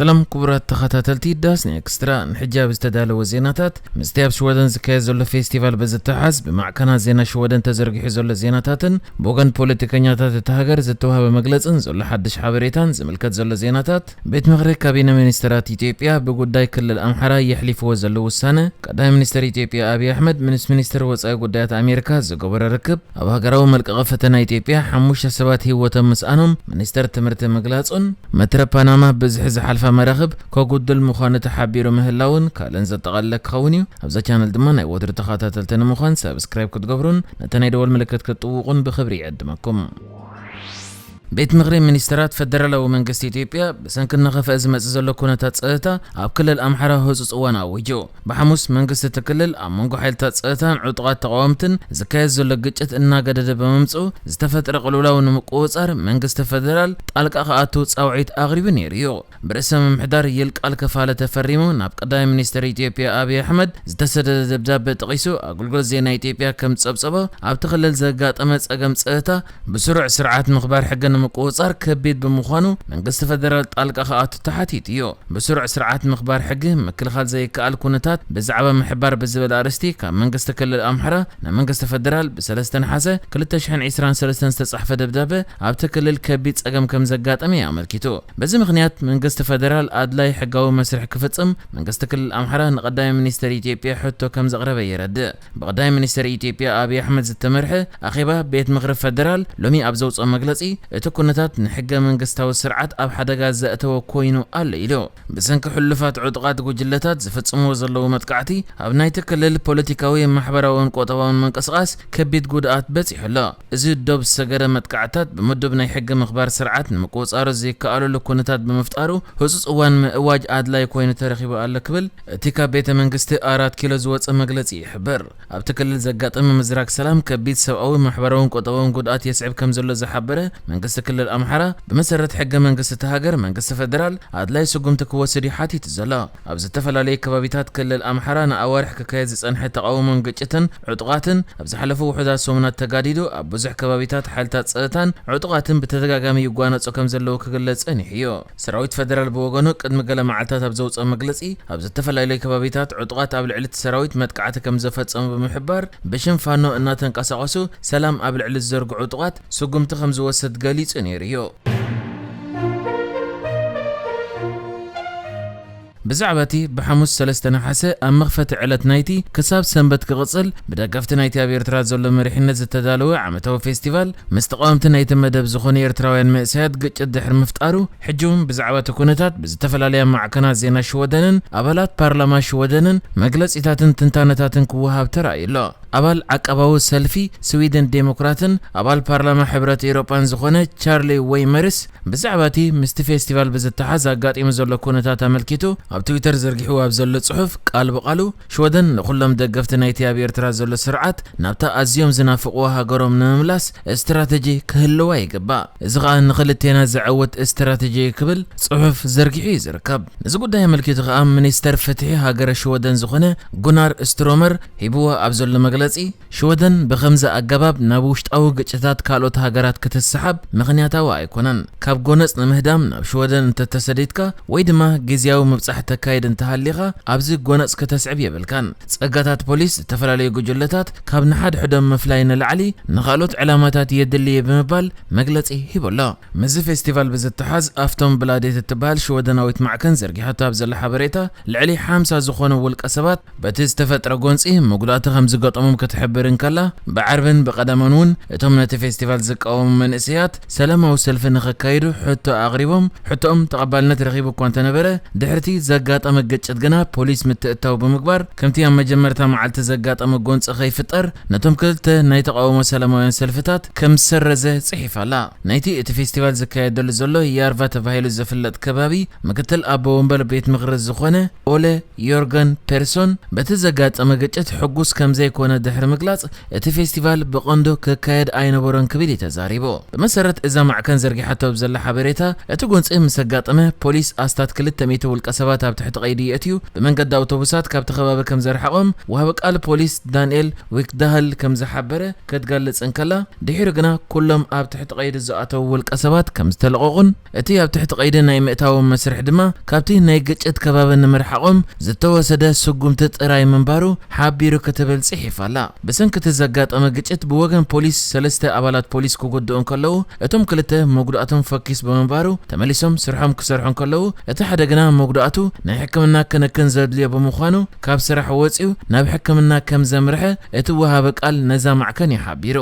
ሰላም ክቡራት ተኸታተልቲ ዳስኒ ኤክስትራ፣ ንሕጂ ኣብ ዝተዳለወ ዜናታት፣ ምስቲ ኣብ ሽወደን ዝካየድ ዘሎ ፌስቲቫል ብዝተሓዝ ብማዕከናት ዜና ሽወደን ተዘርጊሑ ዘሎ ዜናታትን ብወገን ፖለቲከኛታት እታ ሃገር ዝተዋህበ መግለጽን ዘሎ ሓድሽ ሓበሬታን ዝምልከት ዘሎ ዜናታት፣ ቤት ምኽሪ ካቢነ ሚኒስትራት ኢትዮጵያ ብጉዳይ ክልል ኣምሓራ የሕሊፍዎ ዘሎ ውሳነ፣ ቀዳማይ ሚኒስትር ኢትዮጵያ ኣብይ ኣሕመድ ምስ ሚኒስትር ወጻኢ ጉዳያት ኣሜሪካ ዝገበሮ ርክብ፣ ኣብ ሃገራዊ መልቀቒ ፈተና ኢትዮጵያ ሓሙሽተ ሰባት ህይወቶም ምስኣኖም ሚኒስተር ትምህርቲ ምግላጹን፣ መትረ ፓናማ ብዝሒ ዝሓልፋ መራኽብ ከጉድል ምዃኑ ተሓቢሩ ምህላውን ካልእን ዘጠቓለለ ክኸውን እዩ። ኣብዛ ቻነል ድማ ናይ ወትሩ ተኸታተልቲ ንምዃን ሳብስክራይብ ክትገብሩን ነታ ናይ ደወል ምልክት ክትጥውቑን ብኽብሪ ይዕድመኩም። ቤት ምኽሪ ሚኒስተራት ፈደራላዊ መንግስቲ ኢትዮጵያ ብሰንኪ እናኸፍአ ዝመጽእ ዘሎ ኩነታት ጸጥታ ኣብ ክልል ኣምሓራ ህጹጽ እዋን ኣዊጁ። ብሓሙስ መንግስቲ እቲ ክልል ኣብ መንጎ ሓይልታት ጸጥታን ዕጡቓት ተቓወምትን ዝካየድ ዘሎ ግጭት እናገደደ ብምምጽኡ ዝተፈጥረ ቅልውላው ንምቁጽጻር መንግስቲ ፈደራል ጣልቃ ክኣቱ ጻውዒት ኣቕሪቡ ነይሩ እዩ። ብርእሰ ምምሕዳር ይልቃል ከፋለ ተፈሪሙ ናብ ቀዳማይ ሚኒስትር ኢትዮጵያ ኣብይ ኣሕመድ ዝተሰደደ ደብዳበ ጠቒሱ ኣገልግሎት ዜና ኢትዮጵያ ከም ዝጸብጸቦ ኣብቲ ክልል ዘጋጠመ ጸገም ጸጥታ ብስሩዕ ስርዓት ምኽባር ሕጊ ንምቁጽጻር ከቢድ ብምዃኑ መንግስቲ ፈደራል ጣልቃ ክኣቱ ተሓቲቱ እዩ። ብስሩዕ ስርዓት ምኽባር ሕጊ ምክልኻል ዘይከኣል ኩነታት ብዛዕባ ምሕባር ብዝብል ኣርእስቲ ካብ መንግስቲ ክልል ኣምሓራ ናብ መንግስቲ ፈደራል ብሰለስተ ነሓሰ ክልተ ሽሕን ዕስራን ሰለስተን ዝተጻሕፈ ደብዳበ ኣብቲ ክልል ከቢድ ጸገም ከም ዘጋጠመ እዩ ኣመልኪቱ። በዚ ምኽንያት መንግስቲ ፈደራል ኣድላይ ሕጋዊ መስርሕ ክፍጽም መንግስቲ ክልል ኣምሓራ ንቀዳማይ ሚኒስትር ኢትዮጵያ ሕቶ ከም ዘቕረበ የረድእ። ብቐዳማይ ሚኒስትር ኢትዮጵያ ኣብይ ኣሕመድ ዝተመርሐ ኣኼባ ቤት ምኽሪ ፈደራል ሎሚ ኣብ ዘውፅኦ መግለፂ፣ እቲ ኩነታት ንሕገ መንግስታዊ ስርዓት ኣብ ሓደጋ ዘእተወ ኮይኑ ኣሎ ኢሉ። ብሰንኪ ሕሉፋት ዕጡቓት ጉጅለታት ዝፍጽምዎ ዘለዉ መጥቃዕቲ ኣብ ናይቲ ክልል ፖለቲካዊ፣ ማሕበራውን ቁጠባውን ምንቅስቓስ ከቢድ ጉድኣት በጺሑ ኣሎ። እዚ ዶብ ዝሰገረ መጥቃዕትታት ብምዱብ ናይ ሕጊ ምኽባር ስርዓት ንምቁጽጻሩ ዘይከኣለሉ ኩነታት ብምፍጣሩ ህጹጽ እዋን ምእዋጅ ኣድላይ ኮይኑ ተረኺቡ ኣሎ ክብል እቲ ካብ ቤተ መንግስቲ ኣራት ኪሎ ዝወጸ መግለጺ ይሕብር። ኣብቲ ክልል ዘጋጠመ ምዝራግ ሰላም ከቢድ ሰብኣዊ፣ ማሕበራውን ቁጠባውን ጉድኣት የስዕብ ከም ዘሎ ዝሓበረ መንግስቲ ክልል ኣምሓራ፣ ብመሰረት ሕገ መንግስቲ እታ ሃገር መንግስቲ ፈደራል ኣድላይ ስጉምቲ ክወስድ እዩ ሓቲቱ ዘሎ። ኣብ ዝተፈላለዩ ከባቢታት ክልል ኣምሓራ ንኣዋርሕ ክካየድ ዝጸንሐ ተቓውሞን ግጭትን ዕጡቓትን ኣብ ዝሓለፉ ውሑዳት ሰሙናት ተጋዲዱ፣ ኣብ ብዙሕ ከባቢታት ሓይልታት ጸጥታን ዕጡቓትን ብተደጋጋሚ ይጓነጹ ከም ዘለዉ ክግለጽ ጸኒሑ እዩ። ሰራዊት ፈደራል ብወገኑ ቅድሚ ገለ መዓልታት ኣብ ዘውጽኦ መግለጺ፣ ኣብ ዝተፈላለዩ ከባቢታት ዕጡቓት ኣብ ልዕሊ እቲ ሰራዊት መጥቃዕቲ ከም ዘፈጸሙ ብምሕባር፣ ብሽም ፋኖ እናተንቀሳቐሱ ሰላም ኣብ ልዕሊ ዝዘርግሑ ዕጡቓት ስጉምቲ ከም ዝወስድ ገሊጹ ነይሩ እዩ። ብዛዕባ እቲ ብሓሙስ ሰለስተ ነሓሰ ኣብ መኽፈቲ ዕለት ናይቲ ክሳብ ሰንበት ክቕጽል ብደገፍቲ ናይቲ ኣብ ኤርትራ ዘሎ መሪሕነት ዝተዳለወ ዓመታዊ ፌስቲቫል ምስ ተቓወምቲ ናይቲ መደብ ዝኾኑ ኤርትራውያን መንእሰያት ግጭት ድሕሪ ምፍጣሩ፣ ሕጂ እውን ብዛዕባ እቲ ኩነታት ብዝተፈላለያ ማዕከናት ዜና ሽወደንን ኣባላት ፓርላማ ሽወደንን መግለጺታትን ትንታነታትን ክወሃብ ተራእዩ ኣሎ። ኣባል ዓቃባዊ ሰልፊ ስዊድን ዴሞክራትን ኣባል ፓርላማ ሕብረት ኤውሮጳን ዝኾነ ቻርሊ ዌይመርስ ብዛዕባ እቲ ምስቲ ፌስቲቫል ብዝተሓዝ ኣጋጢሙ ዘሎ ኩነታት ኣመልኪቱ ኣብ ትዊተር ዘርጊሕዎ ኣብ ዘሎ ጽሑፍ ቃል ብቓሉ ሽወደን ንኹሎም ደገፍቲ ናይቲ ኣብ ኤርትራ ዘሎ ስርዓት ናብታ ኣዝዮም ዝናፍቕዋ ሃገሮም ንምምላስ ስትራተጂ ክህልዋ ይግባእ። እዚ ኸኣ ንኽልቴና ዘዐውት ስትራተጂ እዩ ክብል ጽሑፍ ዘርጊሑ እዩ ዝርከብ። ነዚ ጉዳይ ኣመልኪቱ ኸኣ ሚኒስተር ፍትሒ ሃገረ ሽወደን ዝኾነ ጉናር ስትሮመር ሂብዎ ኣብ ዘሎ መግለጺ፣ ሽወደን ብኸምዚ ኣገባብ ናብ ውሽጣዊ ግጭታት ካልኦት ሃገራት ክትሰሓብ ምኽንያታዊ ኣይኮነን። ካብ ጎነጽ ንምህዳም ናብ ሽወደን እንተተሰዲድካ ወይ ድማ ግዝያዊ ምብጻሕ ተካይድ እንተሃሊኻ፣ ኣብዚ ጎነጽ ከተስዕብ የብልካን። ጸጋታት ፖሊስ ዝተፈላለዩ ጉጅለታት ካብ ንሓድሕዶም ምፍላይ ንላዕሊ ንኻልኦት ዕላማታት የድሊ እዩ ብምባል መግለጺ ሂቡ ኣሎ። ምስዚ ፌስቲቫል ብዝተሓዝ ኣፍቶም ብላዴት እትበሃል ሽወደናዊት ማዕከን ዘርጊሓቶ ኣብ ዘላ ሓበሬታ፣ ልዕሊ ሓምሳ ዝኾኑ ውልቀ ሰባት በቲ ዝተፈጥረ ጎንጺ መጉዳእቲ ከም ዝገጠሞም ክትሕብር እንከላ፣ ብዓርብን ብቐዳምን እውን እቶም ነቲ ፌስቲቫል ዝቃወሙ መንእሰያት ሰላማዊ ሰልፊ ንኸካይዱ ሕቶ ኣቕሪቦም፣ ሕቶኦም ተቐባልነት ረኺቡ እኳ እንተነበረ፣ ድሕርቲ ዘጋጠመ ግጭት ግና ፖሊስ ምትእትታው ብምግባር፣ ከምቲ ኣብ መጀመርታ መዓልቲ ዘጋጠመ ጎንጺ ከይፍጠር፣ ነቶም ክልተ ናይ ተቓውሞ ሰላማውያን ሰልፍታት ከም ዝሰረዘ ጽሒፋ ኣላ። ናይቲ እቲ ፌስቲቫል ዝካየደሉ ዘሎ ያርቫ ተባሂሉ ዝፍለጥ ከባቢ ምክትል ኣቦ ወንበር ቤት ምኽሪ ዝኾነ ኦለ ዮርገን ፔርሶን በቲ ዘጋጠመ ግጭት ሕጉስ ከም ዘይኮነ ድሕሪ ምግላጽ፣ እቲ ፌስቲቫል ብቐንዱ ክካየድ ኣይነበሮን ክብል እዩ ተዛሪቡ። ብመሰረት እዛ ማዕከን ዘርጊሓቶ ኣብ ዘላ ሓበሬታ፣ እቲ ጎንጺ ምስ ኣጋጠመ ፖሊስ ኣስታት ክልተ ሚእቲ ውልቀ ሰባት ኣብ ትሕቲ ቀይዲ የእትዩ ብመንገዲ ኣውቶቡሳት ካብቲ ከባቢ ከም ዘርሓቖም ወሃቢ ቃል ፖሊስ ዳንኤል ዊክዳህል ከም ዝሓበረ ክትገልጽ እንከላ፣ ድሒሩ ግና ኩሎም ኣብ ትሕቲ ቀይዲ ዝኣተዉ ውልቀ ሰባት ከም ዝተለቐቑን እቲ ኣብ ትሕቲ ቀይዲ ናይ ምእታዎም መስርሕ ድማ ካብቲ ናይ ግጭት ከባቢ ንምርሓቖም ዝተወሰደ ስጉምቲ ጥራይ ምንባሩ ሓቢሩ ክትብል ጽሒፋ ኣላ። ብሰንኪ እቲ ዘጋጠመ ግጭት ብወገን ፖሊስ ሰለስተ ኣባላት ፖሊስ ክጉድኡ እንከለዉ፣ እቶም ክልተ መጉዳእቶም ፈኪስ ብምንባሩ ተመሊሶም ስርሖም ክሰርሑ እንከለዉ፣ እቲ ሓደ ግና መጉዳእቱ ናይ ሕክምና ክንክን ዘድልዮ ብምዃኑ ካብ ስራሕ ወጺኡ ናብ ሕክምና ከም ዘምርሐ እቲ ወሃቢ ቃል ነዛ ማዕከን እዩ ሓቢሩ።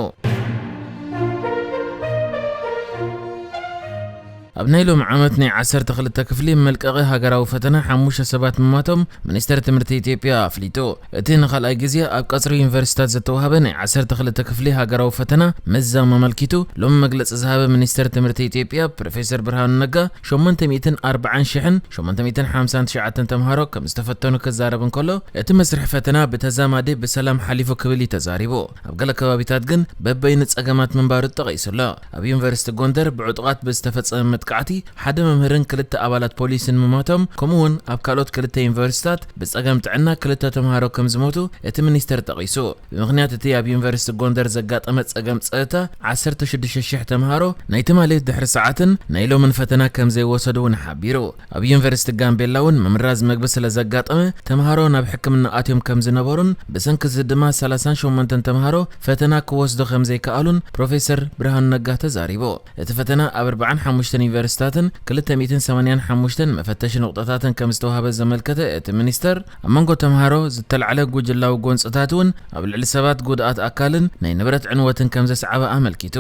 ኣብ ናይ ሎም ዓመት ናይ ዓሰርተ ክልተ ክፍሊ መልቀቒ ሃገራዊ ፈተና ሓሙሽተ ሰባት ምማቶም ሚኒስተር ትምህርቲ ኢትዮጵያ ኣፍሊጡ። እቲ ንኻልኣይ ግዜ ኣብ ቀጽሪ ዩኒቨርሲታት ዝተዋህበ ናይ ዓሰርተ ክልተ ክፍሊ ሃገራዊ ፈተና ምዛም ኣመልኪቱ ሎም መግለጺ ዝሃበ ሚኒስተር ትምህርቲ ኢትዮጵያ ፕሮፌሰር ብርሃኑ ነጋ ሸሞንተ ሚእትን ኣርባዓን ሽሕን ሸሞንተ ሚእትን ሓምሳን ትሽዓተን ተምሃሮ ከም ዝተፈተኑ ክዛረብ እንከሎ፣ እቲ መስርሕ ፈተና ብተዛማዲ ብሰላም ሓሊፉ ክብል እዩ ተዛሪቡ። ኣብ ገለ ከባቢታት ግን በበይኑ ጸገማት ምንባሩ ተጠቒሱ ኣሎ። ኣብ ዩኒቨርሲቲ ጎንደር ብዕጡቓት ብዝተፈጸመ መጥቃዕቲ ሓደ መምህርን ክልተ ኣባላት ፖሊስን ምሞቶም፣ ከምኡ እውን ኣብ ካልኦት ክልተ ዩኒቨርሲታት ብጸገም ጥዕና ክልተ ተምሃሮ ከም ዝሞቱ እቲ ሚኒስተር ጠቒሱ። ብምኽንያት እቲ ኣብ ዩኒቨርሲቲ ጎንደር ዘጋጠመ ጸገም ጸጥታ፣ ዓሰርተ ሽዱሽተ ሽሕ ተምሃሮ ናይ ትማሊ ድሕሪ ሰዓትን ናይ ሎምን ፈተና ከም ዘይወሰዱ እውን ሓቢሩ። ኣብ ዩኒቨርሲቲ ጋምቤላ እውን ምምራዝ መግቢ ስለ ዘጋጠመ፣ ተምሃሮ ናብ ሕክምና ኣትዮም ከም ዝነበሩን ብሰንኪ እዚ ድማ ሰላሳን ሸሞንተን ተምሃሮ ፈተና ክወስዱ ከም ዘይከኣሉን ፕሮፌሰር ብርሃኑ ነጋ ተዛሪቡ። እቲ ፈተና ኣብ ኣርባዓን ሓሙሽተን ዩኒቨርሲታትን ክልተ ሚእትን ሰማንያን ሓሙሽተን መፈተሺ ነቑጣታትን ከም ዝተዋህበ ዘመልከተ እቲ ሚኒስተር፣ ኣብ መንጎ ተምሃሮ ዝተላዕለ ጉጅላዊ ጎንጽታት እውን ኣብ ልዕሊ ሰባት ጉድኣት ኣካልን ናይ ንብረት ዕንወትን ከም ዘስዓበ ኣመልኪቱ።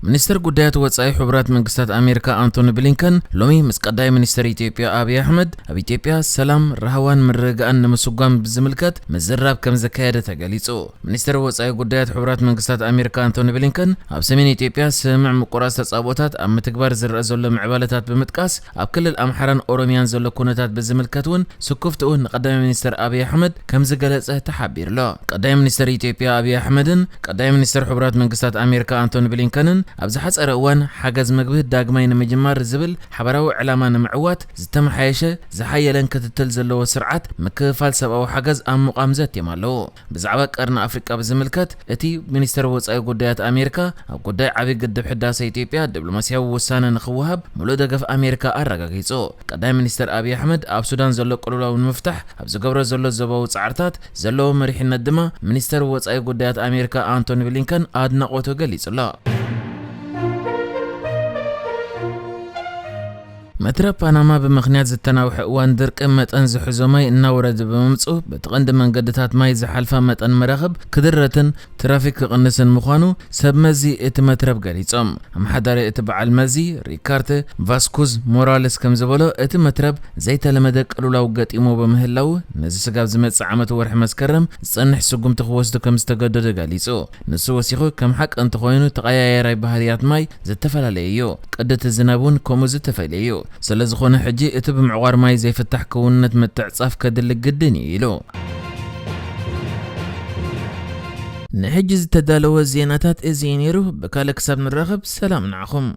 ሚኒስተር ጉዳያት ወጻኢ ሕቡራት መንግስታት ኣሜሪካ ኣንቶኒ ብሊንከን ሎሚ ምስ ቀዳማይ ሚኒስተር ኢትዮጵያ ኣብይ ኣሕመድ ኣብ ኢትዮጵያ ሰላም፣ ራህዋን ምርግጋእን ንምስጓም ብዝምልከት ምዝራብ ከም ዘካየደ ተገሊጹ። ሚኒስተር ወጻኢ ጉዳያት ሕቡራት መንግስታት ኣሜሪካ ኣንቶኒ ብሊንከን ኣብ ሰሜን ኢትዮጵያ ስምምዕ ምቁራጽ ተጻብኦታት ኣብ ምትግባር ዝረኣ ዘሎ ምዕባለታት ብምጥቃስ፣ ኣብ ክልል ኣምሓራን ኦሮሚያን ዘሎ ኩነታት ብዝምልከት እውን ስኩፍትኡ ንቀዳማይ ሚኒስተር ኣብይ ኣሕመድ ከም ዝገለጸ ተሓቢሩ ኣሎ። ቀዳማይ ሚኒስተር ኢትዮጵያ ኣብይ ኣሕመድን ቀዳማይ ሚኒስተር ሕቡራት መንግስታት ኣሜሪካ ኣንቶኒ ብሊንከንን ኣብ ዝሓጸረ እዋን ሓገዝ መግቢ ዳግማይ ንምጅማር ዝብል ሓባራዊ ዕላማ ንምዕዋት ዝተመሓየሸ ዝሓየለን ክትትል ዘለዎ ስርዓት ምክፍፋል ሰብኣዊ ሓገዝ ኣብ ምቋም ዘትዮም ኣለዉ። ብዛዕባ ቀርኒ ኣፍሪቃ ብዝምልከት፣ እቲ ሚኒስተር ወጻኢ ጉዳያት ኣሜሪካ ኣብ ጉዳይ ዓቢ ግድብ ሕዳሰ ኢትዮጵያ ዲፕሎማስያዊ ውሳነ ንኽወሃብ ምሉእ ደገፍ ኣሜሪካ ኣረጋጊጹ። ቀዳማይ ሚኒስተር ኣብይ ኣሕመድ ኣብ ሱዳን ዘሎ ቅልውላው ንምፍታሕ ኣብ ዝገብሮ ዘሎ ዞባዊ ጻዕርታት ዘለዎ መሪሕነት ድማ ሚኒስተር ወጻኢ ጉዳያት ኣሜሪካ ኣንቶኒ ብሊንከን ኣድናቖቱ ገሊጹ ኣሎ። መትረብ ፓናማ ብምኽንያት ዝተናውሐ እዋን ድርቂ መጠን ዝሕዞ ማይ እናወረደ ብምምፅኡ፣ በቲ ቀንዲ መንገድታት ማይ ዝሓልፋ መጠን መራኽብ ክድረትን ትራፊክ ክቕንስን ምዃኑ ሰብ መዚ እቲ መትረብ ገሊጾም። ኣመሓዳሪ እቲ በዓል መዚ ሪካርተ ቫስኩዝ ሞራልስ ከም ዝበሎ፣ እቲ መትረብ ዘይተለመደ ቅልውላው ገጢሞ ብምህላዉ፣ ነዚ ስጋብ ዝመጽእ ዓመት ወርሒ መስከረም ዝጸንሕ ስጉምቲ ክወስዱ ከም ዝተገደዱ ገሊጹ። ንሱ ወሲኹ፣ ከም ሓቂ እንተኾይኑ ተቐያያራይ ባህርያት ማይ ዝተፈላለየ እዩ። ቅዲ እቲ ዝናብ እውን ከምኡ ዝተፈልየ እዩ። ስለ ዝኾነ ሕጂ እቲ ብምዕቋር ማይ ዘይፍታሕ ክውንነት ምትዕጻፍ ከድሊ ግድን እዩ ኢሉ። ንሕጂ ዝተዳለወ ዜናታት እዚ እዩ ነይሩ። ብካልእ ክሳብ ንራኸብ ሰላም ንዓኹም።